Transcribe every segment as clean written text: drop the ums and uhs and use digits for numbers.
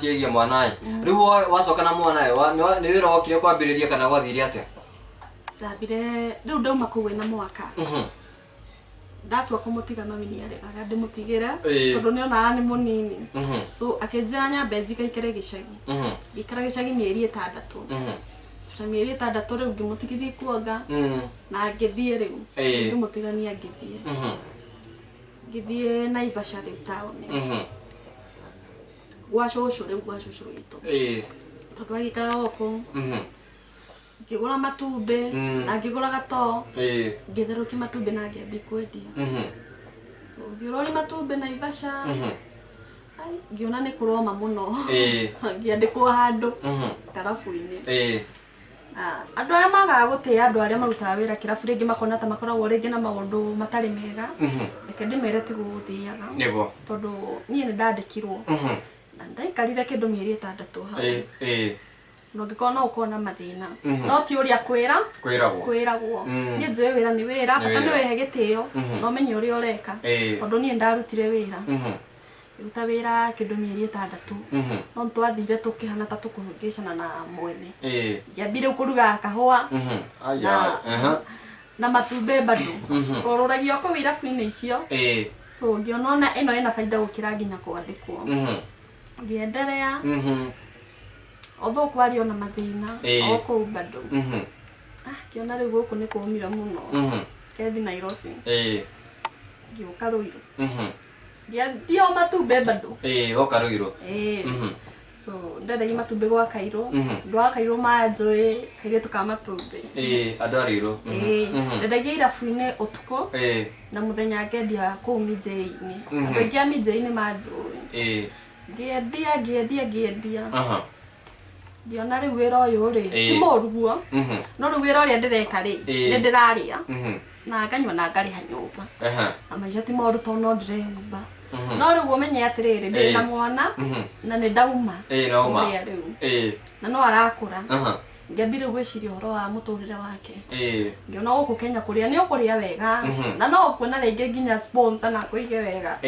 ciĩgiĩ mwana ĩ. Rĩu wacoka na mwana ĩ, nĩ wĩra wokire kwambĩrĩria kana gwathire atĩa? Ndambire rĩu ndauma kũu wĩna mwaka. Ndatua kũmũtiga, mami nĩ aregaga ndĩmũtigĩre tondũ nĩonaga nĩ mũnini. So akĩnjĩra nyambe njikaikare gĩcagi. Ngĩikara gĩcagi mĩeri 6. Ta mĩeri 6 rĩu ngĩmũtigithia kuonga na ngĩthiĩ rĩu. Ngĩmũtigania ngĩthiĩ. Ngĩthiĩ Naivasha rĩu taũni. Gwa cũcũ rĩu, gwa cũcũ witũ. Tondũ agĩikaraga o kũu. Ngĩgũra matumbĩ na ngĩgũra gatoo. Ngĩtherũkia matumbĩ na ngĩambia kwendia. So ngĩũrori matumbĩ Naivasha. Ai, ngĩona nĩ kũroma mũno. Ngĩandĩkwo handũ karabu-inĩ. Ah, andũ arĩa magaga gũtĩa andũ arĩa marutaga wĩra kĩrabu rĩngĩ makona ta makoragwo rĩngĩ na maũndũ matarĩ mega. Reke ndĩmere tiguo gũthiaga. Tondũ niĩ nĩ ndandĩkirwo na ndaikarire kĩndũ mĩeri 6 hau. Ĩĩ ĩĩ Na ũngĩkorwo no ũkorwo na mathĩna, no ti ũrĩa kwĩra kwĩragwo. Kwĩragwo. Niĩ njũĩ wĩra nĩ wĩra, bata Nĩ nĩ wĩra. wĩhe gĩtĩo na ũmenye ũrĩa ũreka. Tondũ niĩ ndarutire wĩra, ruta wĩra kĩndũ mĩeri 6. No nĩtwathire tũkĩhana ta tũkũhĩngĩcana na mwene. Ngĩambia rĩu kũrugaga kahũa Aya. na matumbĩ bado ũrũragia kũu irabu-inĩ icio. So ngĩona ona ĩno ĩna baida gũkĩra nginya kwandĩkwo. Ngĩenderea although kwarĩ ona mathĩna o kũu bado. Ah, ngĩona rĩu gũkũ nĩ kũmire mũno. Kethi Nairobi. Ngĩũka Rũirũ. Ngĩendia o matumbĩ bado. Ĩĩ, woka Rũirũ. Ĩĩ. So ndendagia matumbĩ gwa Kairũ. Andũ a Kairũ manjũĩ kairĩtu ka matumbĩ. Ĩĩ, andũ a Rũirũ. Ĩĩ. Ndendagia irabu-inĩ ũtukũ na mũthenya ngendia kũu Mijei-inĩ. Andũ aingĩ a Mijei-inĩ manjũĩ. Ngĩendia, ngĩendia, ngĩendia. Ngĩona rĩu wĩra ũyũ rĩ ti mũru guo, no rĩu wĩra ũrĩa ndĩreka rĩ, nĩ ndĩrarĩa na nganyua na ngarĩha nyũmba na maica ti moru tondũ no ndĩrehumba. No rĩu ũmenye atĩrĩrĩ, ndĩ na mwana na nĩ ndauma Ĩĩ, no uma. kũrĩa rĩu na no arakũra. Ngĩambia rĩu gwĩciria ũhoro wa mũtũrĩre wake. Ngĩona gũkũ Kenya kũrĩa nĩ ũkũrĩa wega na no ũkuona rĩngĩ nginya sponsor na akũige wega.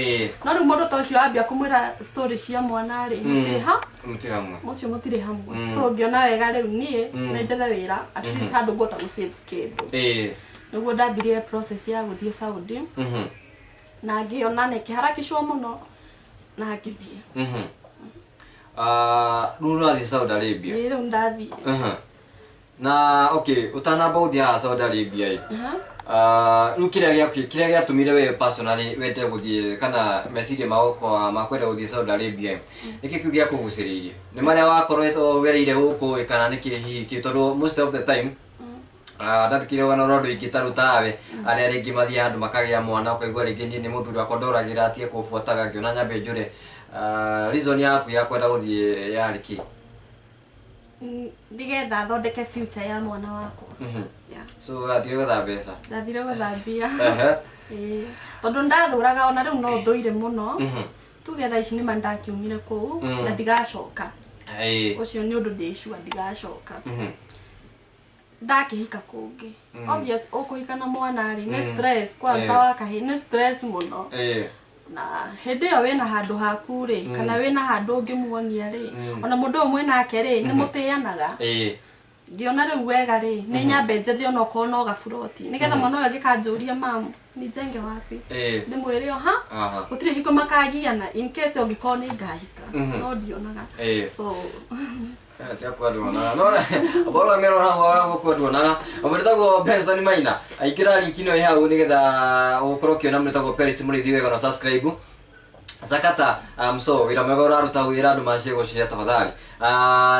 No rĩu mũndũ ta ũcio ambia kũmwĩra story cia mwana rĩ, mũtirĩ ha Mũtirĩ hamwe. Mũcio mũtirĩ hamwe. So ngĩona wega rĩu niĩ nĩ njethe wĩra at least handũ ngũhota gũ save kĩndũ. Nĩguo ndambirie process ya gũthiĩ Saudi na ngĩona nĩ kĩharakicwo mũno na ngĩthiĩ. Ah, rĩu ũrathiĩ Saudi Arabia? Ĩĩ, rĩu ndathiĩ. Na okay, ũtanamba gũthiĩ haha Saudi Arabia ĩ, Ah, rĩu kĩrĩa gĩatũmire we personally wende gũthiĩ kana meciria magũkorwa makwenda gũthiĩ Saudi Arabia ĩ, nĩkĩ kĩu gĩakũgucĩrĩirie? Nĩ marĩa wakoretwo wereire gũkũ ĩ, kana nĩkĩ hihi kĩ? Tondũ most of the time, ah, ndathikĩrĩria rũgano rwa andũ aingĩ ta rĩu tawe arĩa rĩngĩ mathiaga handũ makagĩa mwana, ũkaigua rĩngĩ niĩ nĩ mũthuri wakwa ndoragĩra atige kũbuataga, ngĩona nyambe njũre. Ah, reason yaku ya kwenda gũthiĩ yarĩ kĩ? Nĩgetha thondeke future ya mwana wakwa. Yeah. So wathire gwetha mbeca? Ndathire gwetha mbia. Ĩĩ. Tondũ ndathũraga, ona rĩu no thũire mũno. Tuge thaa ici nĩma ndakiumire kũu na ndigacoka. Ũcio nĩ ũndũ ndĩ sure ndigacoka. Ndakĩhika kũngĩ, obvious ũkũhika na mwana rĩ, nĩ stress kwanza. Wa kahĩ nĩ stress mũno. Na hĩndĩ ĩyo wĩna handũ haku rĩ, kana wĩna handũ ũngĩmuonia rĩ, ona mũndũ ũyũ mwĩnake rĩ, nĩ mũtĩanaga. Ngĩona rĩu wega rĩ, nĩ nyambe njethe onokorwo no gaburoti, nĩgetha mwana ũyũ angĩkanjũria, "Mam, nijenge wapi?" Ndĩmwĩre o ha. Gũtirĩ hingo makagiana in case ũngĩkorwo nĩ ngahika. No ndionaga. So Tia kwanduonaga no bora mero hau wa gũkwanduonaga. Mũrĩtagwo Benson Maina, aingĩra link ĩno ĩ hau nĩgetha ũkorwo ũkĩona mũrĩtagwo Paris Mũrĩithi wega na subscribe. Sakata, so wĩra mwega ũraruta, wĩra andũ macie gũcia tafadhali.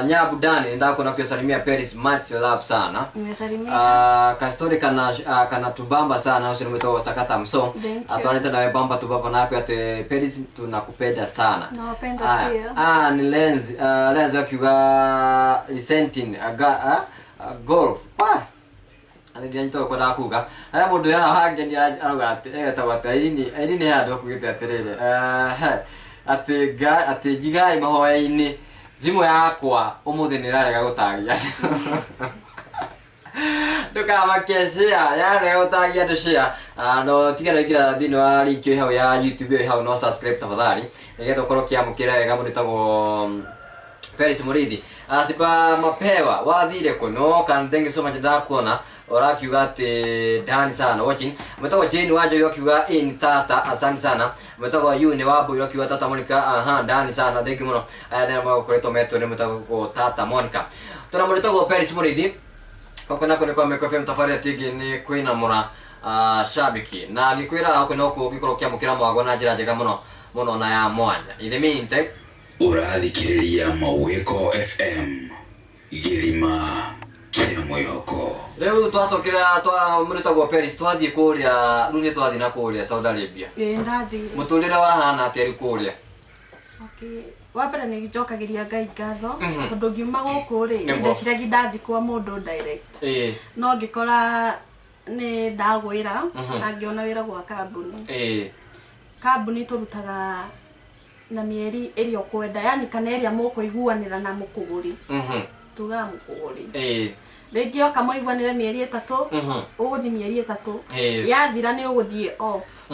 Nyabu Dani, ndakuona kusalimia Paris, much love sana. Nimesalimika. Kastori kana tubamba sana, ucio nĩ mwĩtagwo Sakata mso. Thank you. Atwarĩte nawe bamba tubamba nako atĩ Paris tunakupenda sana. Nawapenda Aya, pia. Ah, ni Lenz, Lenz akiuga resenting aga golf. Ah. Nĩ ndĩranyita ũrĩa kuga. Haya, mũndũ haha hangenia arauga atĩ etagwo atĩ Irene, Irene he handũ akugĩte atĩrĩrĩ, atĩ atĩ njigai mahoya-inĩ, thimũ yakwa ũmũthĩ nĩ ĩrarega gũtagia. Ndũkamake, share yarega gũtagia andũ share. Ah, no tiga no ingĩra thĩinĩ wa link ĩyo hau ya YouTube ĩyo hau, no subscribe tafadhali nĩgetha ũkorwo ũkĩamũkĩra wega. Mũndũ wĩtagwo Peris Murithi Asiba Mapewa wathire kuno kan thank you so much ndakuona urakiuga ati ndani sana watching. Mwetagwo Jane Wanjo akiuga in tata asante sana. Mwetagwo Yune wa Mbui akiuga tata Monica aha ndani sana thank you muno. Aya nĩ makoretwo metwo nĩ mwetagwo tata Monica. Tuna mwetagwo Peris Murithi gũkũ nako nĩ kwa Meko FM tabarĩra tingĩ nĩ kwĩna mũra shabiki na ngĩkwĩra gũkũ no kuo ũngĩkorwo ũkĩamũkĩra mwago na njĩra njega mũno mũno na ya mwanya. In the meantime ũrathikĩrĩria Mawĩko FM gĩthima kĩa mwĩhoko. Rĩu twacokera twa mũrĩtagwo Peris twathiĩ kũrĩa rĩu nĩ twathiĩ na kũrĩa Saudi Arabia. Ĩĩ ndathiĩ. Mũtũrĩre wahana atĩa rĩu kũrĩa? Okay, wa mbere nĩ njokagĩria Ngai ngatho tondũ ngiuma gũkũ rĩ ndeciragia ndathiĩ kwa mũndũ direct. Ĩĩ. No ngĩkora nĩ ndagwĩra na ngĩona wĩra gwa kambuni. Ĩĩ. Kambuni tũrutaga na mĩeri ĩrĩa ũkwenda yani kana ĩrĩa mũkũiguanĩra na mũkũgũri. Tugaga mũkũgũri. Ĩĩ. Rĩngĩ oka mũiguanĩre mĩeri 3 ũgũthiĩ mĩeri 3 yathira nĩ ũgũthiĩ off.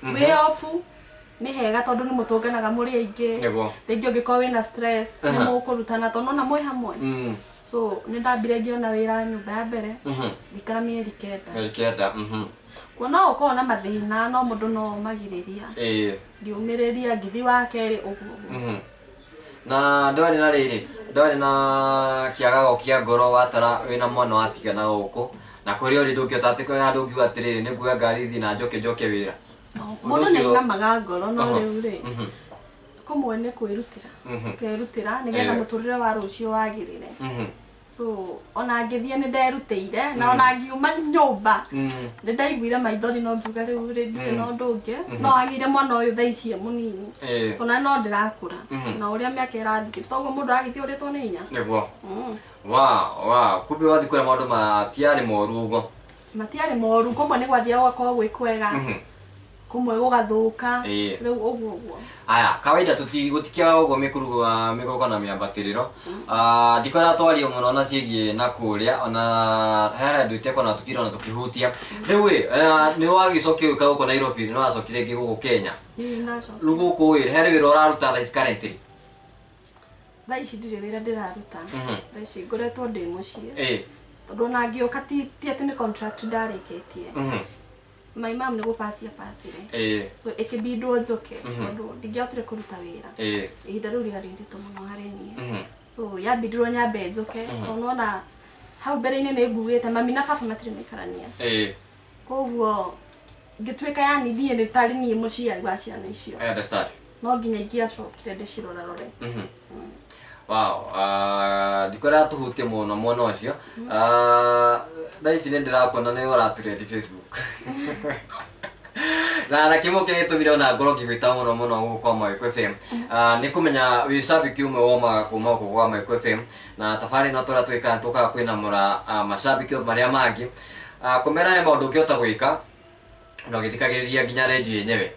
Wĩ off nĩ hega tondũ nĩ mũtũnganaga mũrĩ aingĩ. Rĩngĩ ũngĩkorwo wĩna stress nĩ mũkũrutana tondũ nona mwĩ hamwe. So nĩ ndambire ngĩona wĩra nyũmba ya mbere ngĩikara mĩeri 9. Mĩeri 9. Kuona ũkorwo na mathĩna no mũndũ no omagĩrĩria. Ĩĩ. Ngĩũmĩrĩria ngĩthiĩ wa kerĩ ũguo. Na ndwarĩ na rĩrĩ ndwarĩ na kĩagago kĩa ngoro watara wĩna mwana watigana gũkũ na kũrĩa ũrĩ ndũngĩhota atĩ kwĩ handũ ũngiuga atĩrĩrĩ nĩ nguoya ngari thiĩ na njoke njoke wĩra. Mũndũ nĩ ainamaga ngoro no rĩu rĩ kũmwe nĩ kwĩrutĩra. Ũkerutĩra nĩgetha mũtũrĩre wa rũciũ wagĩrĩre. So ona ngĩthiĩ nĩ nderutĩire na ona ngiuma nyũmba nĩ ndaiguire maithori no ngiuga rĩu rĩ ndirĩ na ũndũ ũngĩ no agĩire mwana ũyũ thaa ici e mũnini ona no ndĩrakũra na ũrĩa mĩaka ĩrathiĩ toguo mũndũ aragĩthiĩ ũrĩtwo nĩ hinya. Nĩguo. Wow kumbe wathiĩ kũrĩa maũndũ matiarĩ moru ũguo. Matiarĩ moru kũmwe nĩ gwathiaga gũgakorwo gwĩ kwega kũmwe gũgathũka rĩu ũguo ũguo. Aya kawaida gũtikiaga ũguo mĩkũrũko na mĩambatĩrĩro. Ndikwenda twarie mũno na ciĩgiĩ na kũrĩa ona harĩa andũ itekona tũtirona tũkĩhutia. Rĩu ĩ nĩ wagĩcokia ũgĩũka gũkũ Nairobi nĩ wacokire rĩngĩ gũkũ Kenya. Ĩĩ ndacoka. Rĩu gũkũ ĩ harĩ wĩra ũraruta thaa ici currently? Thaa ici ndirĩ wĩra ndĩraruta. Thaa ici ngoretwo ndĩ mũciĩ. Ĩĩ. Tondũ ona ngĩũka ti atĩ nĩ contract ndarĩkĩtie. My mom nĩ gũpacia pacire. So ĩkĩbindwo njoke tondũ ndingĩahotire kũruta wĩra. Ihinda rĩu rĩarĩ iritũ mũno harĩ niĩ. So yambindirwo nyambe njoke tondũ nona hau mbere-inĩ nĩ ngugĩte mami na baba matirĩ maikarania. Koguo ngĩtuĩka yani niĩ nĩ tarĩ niĩ mũciari wa ciana icio. I understand. No nginya ingĩacokire ndĩcirorarore. Wow, ndikwenda tũhutie mũno mwena ũcio. Thaa ici nĩ ndĩrakuona nĩ ũratũreti Facebook. Na kĩmwe kĩrĩa gĩtũmire ona ngorwo ngĩgwĩta mũno mũno gũkũ kwa Mawĩko FM nĩ kũmenya wĩ shabiki ũmwe womaga kuma gũkũ kwa Mawĩko FM na tabarĩra ĩno tũrĩa twĩkaga tũkaga kwĩnamũra mashabiki marĩa mangĩ kũmera he maũndũ ũngĩhota gwĩka na ũgĩthikagĩrĩria nginya redio yenyewe.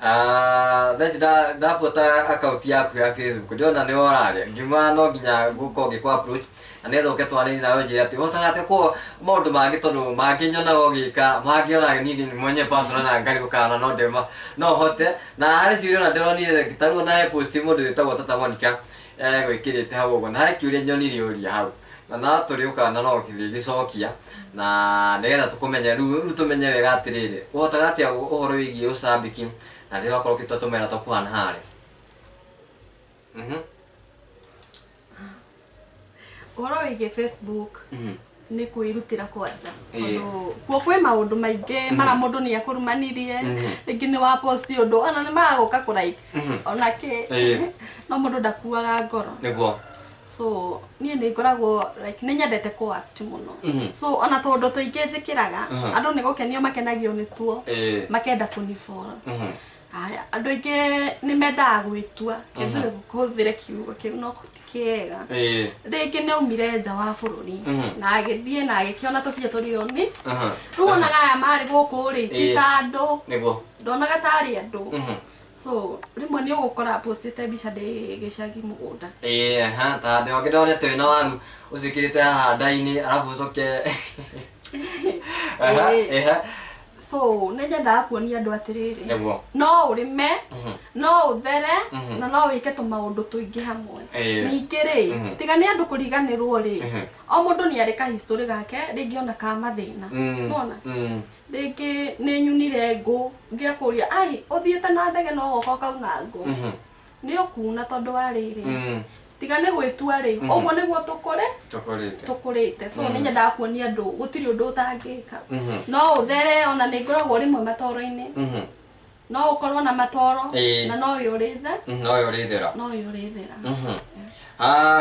Thaa ici ndabuata akaunti yaku ya Facebook ndĩrona nĩ ũraria ngiuma no nginya ngũkorwo ngĩkũ approach na nĩgetha ũke twaranĩrie nawe ũnjĩre atĩ ũhotaga atĩa kwa maũndũ mangĩ tondũ mangĩ nyonaga ũgĩka mangĩ ona niĩ mwenye personal na ngarigwo kana no ndema no hote na harĩ ciũria ona ndĩronire ta rĩu ona he post mũndũ wĩtagwo Tata Monica egwĩkĩrĩte hau ũguo na harĩ kĩũria nyonire ũria hau na no tũrĩũkaga na no ũgĩthiĩ gĩcokia na nĩgetha tũkũmenye rĩu tũmenye wega atĩrĩrĩ ũhotaga atĩa ũhoro wĩgiĩ ũcambĩki na rĩrĩa wakorwo ũgĩtua tũmera tũkũhana harĩa. Ũhoro wĩgiĩ Facebook nĩ kwĩrutĩra kwanja tondũ kuo kwĩ maũndũ maingĩ mara mũndũ nĩ akũrumanirie rĩngĩ nĩ wa post ũndũ ona nĩ magũka kũ like ona kĩ no mũndũ ndakuaga ngoro. Nĩguo. So niĩ nĩ ngoragwo like nĩ nyendete kũ act mũno. So ona tũndũ tũingĩ njĩkĩraga andũ nĩ gũkenio makenagio nĩ tuo makenda kũni follow. Aya andũ aingĩ nĩ mendaga gwĩtua kĩnjuge kũhũthĩre kiugo kĩu no ti kĩega. Rĩngĩ nĩ aumire nja wa bũrũri na agĩthiĩ na agĩkĩona tũbia tũrĩ oni. Rĩu onaga aya marĩ gũkũ rĩ ti ta andũ. Nĩguo. Ndonaga tarĩ andũ. So rĩmwe nĩ ũgũkora postĩte mbica ndĩ gĩcagi mũgũnda. Ĩĩ ta ndĩ wangĩ ndonete wĩna waru ũciĩkĩrĩte haha nda-inĩ arabu ũcoke. So nĩ nyendaga kuonia andũ atĩrĩrĩ, Nĩguo. no ũrĩme, no ũthere, na no wĩke tũmaũndũ tũingĩ hamwe. Ningĩ rĩ, tiga nĩ andũ kũriganĩrwo rĩ, o mũndũ nĩ arĩ kahistory gake, rĩngĩ ona ka mathĩna. Nĩwona? Rĩngĩ nĩ nyunire ngũ, ngĩakũria ai ũthiĩte na ndege no ũgoka ũkauna ngũ. Nĩ ũkuna tondũ wa rĩrĩ, tiga nĩ gwĩtua rĩ, ũguo nĩguo tũkũrĩte. Tũkũrĩte. So nĩ nyendaga kuonia andũ gũtirĩ ũndũ ũtangĩka. No ũthere, ona nĩ ngoragwo rĩmwe matoro-inĩ. No ũkorwo na matoro na no ũrĩthe. No ũrĩthera. No ũrĩthera.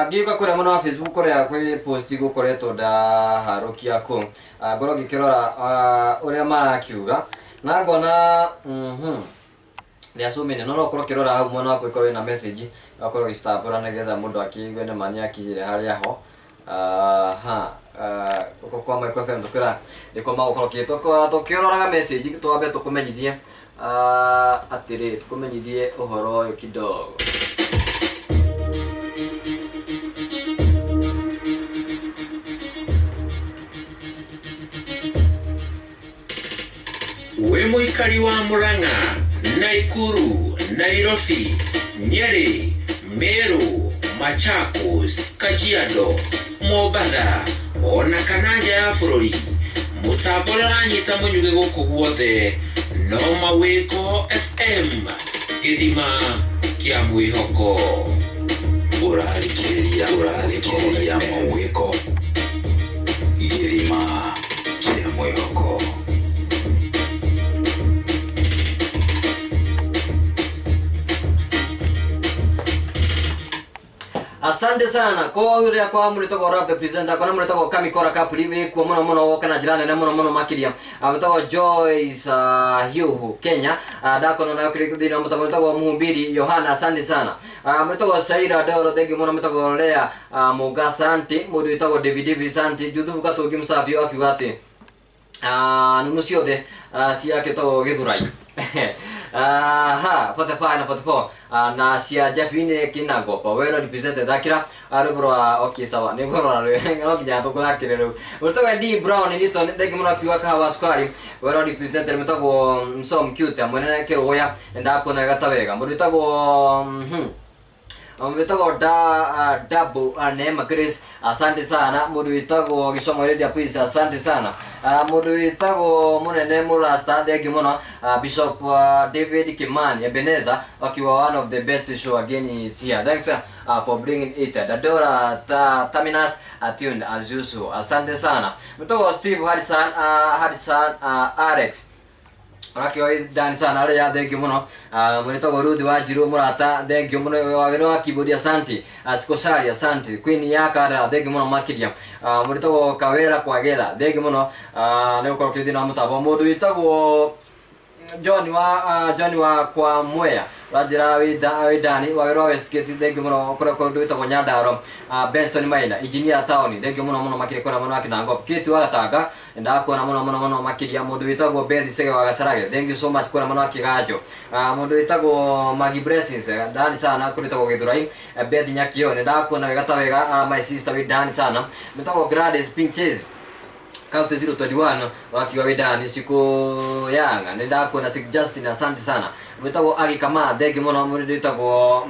Ngĩũka kũrĩa mwena wa Facebook, kũrĩa kwĩ post gũkoretwo ndaharũkia kũ, ngorwo ngĩkĩrora ũrĩa marakiuga na ngona nĩ acumine, no no ũkorwo ũkĩrora hau mwena waku ĩkorwo ĩna message, ũgakorwo ũgĩcitambũra nĩgetha mũndũ akĩigue nĩma nĩ akinyire harĩa ho. Ha gũkũ kwa Michael FM tũkwĩra nĩkuo magũkorwo tũkĩroraga message, twambe tũkũmenyithie atĩrĩ, tũkũmenyithie ũhoro ũyũ kidogo. Wĩ mũikari wa Murang'a, Naikuru, Nairobi, Nyeri, Meru, Machakos, Kajiado, Mombatha ona kana nja ya bũrũri, mũtambo ũrĩa ũranyita mũnyugĩ gũkũ guothe no Mawĩko FM, gĩthima kĩa mwĩhoko. Ũrathikĩrĩria Mawĩko, gĩthima kĩa mwĩhoko. Asante sana kwa uria kwa mũrĩtagwo Rap the Presenter, kona mũrĩtagwo Kamikora Kapuri wĩkuo mũno mũno woka na njĩra nene mũno mũno makĩria. Mũrĩtagwo Joyce Hiuhu Kenya, ndakona nayo kĩrĩ thĩinĩ wa mũtambo. Mũrĩtagwo Muhumbiri Yohana, asante sana. Mũrĩtagwo Shaira Doro, thank you mũno. Mũrĩtagwo Lea Muga, asante. Mũndũ wĩtagwo David Davis, asante. Juthubu Katũngi Mũsafi akiuga atĩ nunu ciothe cia kĩtagwo Gĩthurai, aha, 45 na 44, na cia Jeffine Kinagopa well represented. Thakira rwĩmbo rwa, okay, sawa, nĩ ngũrora no nginya tũkũthakĩre rĩu. Mũrĩtagwo D Brown Newton, thank you mũno, akiuga kahawa cukari well represented. Mũrĩtagwo Msom Cute mwene Kĩrũgũya, ndakuona wega ta wega. Mũrĩtagwo wĩtagwo da Dabu Neema Grace, asante sana. Mũndũ wĩtagwo Gĩcomo Radio Please, asante sana. Mũndũ wĩtagwo Mũnene Mũrasta, thank you mũno. Bishop David Kimani Ebeneza wakiwa one of the best show again is here, thanks for bringing it. Dadora Terminus tuned as usual, asante sana. Mũtagwo Steve Harrison, Harrison Alex Ũrakĩoĩ ndani sana arĩa, thank you mũno. Mũrĩtagwo Ruth wa Njirũ mũrata, thank you mũno. Wa wĩra wa keyboard, asante. Sikosari, asante. Queen ya Kara, thank you mũno makĩria. Mũrĩtagwo Kawera Kwagera, thank you mũno nĩ gũkorwo kĩrĩ thĩinĩ wa mũtambo. Mũndũ wĩtagwo John wa kwa Mwea wanjĩra wĩ ndani wa wĩra wa Westgate, thank you mũno. Kũrĩa kũndũ wĩtagwo Nyandaro, Benson Maina engineer town, thank you mũno mũno makĩria. Kũrĩa mũno wa Kate wa Gatanga, ndakuona mũno mũno mũno makĩria. Mũndũ wĩtagwo Beth Sege wa Gacarage, thank you so much. Kũrĩa mũno wa Kĩganjo, mũndũ wĩtagwo Maggie Blessings, ndani sana. Kũrĩa wĩtagwo Gĩthurai, Beth Nyakio, ndakuona wega ta wega. My sister wĩ ndani sana. Wĩtagwo Gladys Pinches County 021 wakiwa wĩ ndani siku yanga, nĩ ndakuona. Sik Justin, asante sana. Mwĩtagwo Agi Kama, thank you mũno. Mũndũ wĩtagwo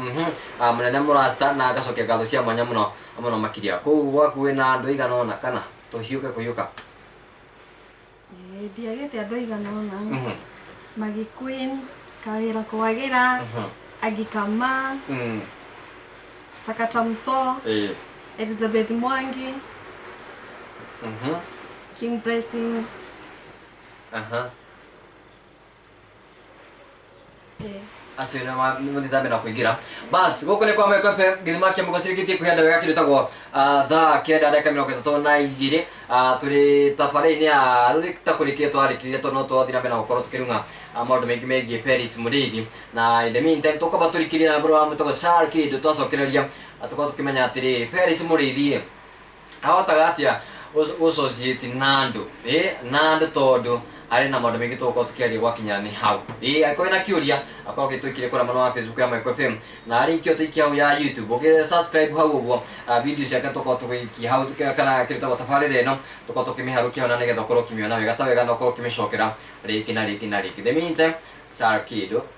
mũnene mũrasta na ngacokia ngatho cia mwanya mũno mũno makĩria. Kũu gwaku wĩna andũ aigana ũna kana tũhiũke kũhiũka? Ndiagĩte andũ aigana ũna. Maggie Queen, Kawĩra Kwagĩra, Agi Kama, Sakata Mso, Elizabeth Mwangi, King Blessing. Acio nĩ mũthiĩ mbere na kũingĩra. Bas, gũkũ nĩ kwa Meko FM, gĩthima kĩa mũgo cirĩkĩtie kũhenda wega kĩndũ thaa 9 ndagĩka 32. Tũrĩ tabarĩ-inĩ ya rũrĩ ta kũrĩkia twarĩkĩrire, tondũ no twathiĩ na mbere na gũkorwo tũkĩrung'a maũndũ maingĩ megiĩ Paris Mũrĩithi, na in the meantime tũkwamba tũrikĩrie na mũndũ wa mũtagwo Charles Kĩndũ twacokereria, tũkorwo tũkĩmenya atĩrĩrĩ, Paris Mũrĩithi ahotaga atĩa Associate na andũ na andũ tondũ arĩ na maũndũ maingĩ tũgũkorwo tũkĩaria gwakinya nĩ hau. Angĩkorwo wĩna kĩũria akorwo ũgĩtũikĩria kũrĩa mwena wa Facebook ya Michael FM na link ĩyo tũikie hau ya YouTube, ũgĩ subscribe hau ũguo, video ciake tũkorwo tũgĩikia hau kana kĩrĩa tabarĩra ĩno tũkorwo tũkĩmĩharũkia hau na nĩgetha ũkorwo ũkĩmĩona wega ta wega na ũkorwo ũkĩmĩcokera rĩngĩ na rĩngĩ na rĩngĩ. The meantime, Sarah Kido.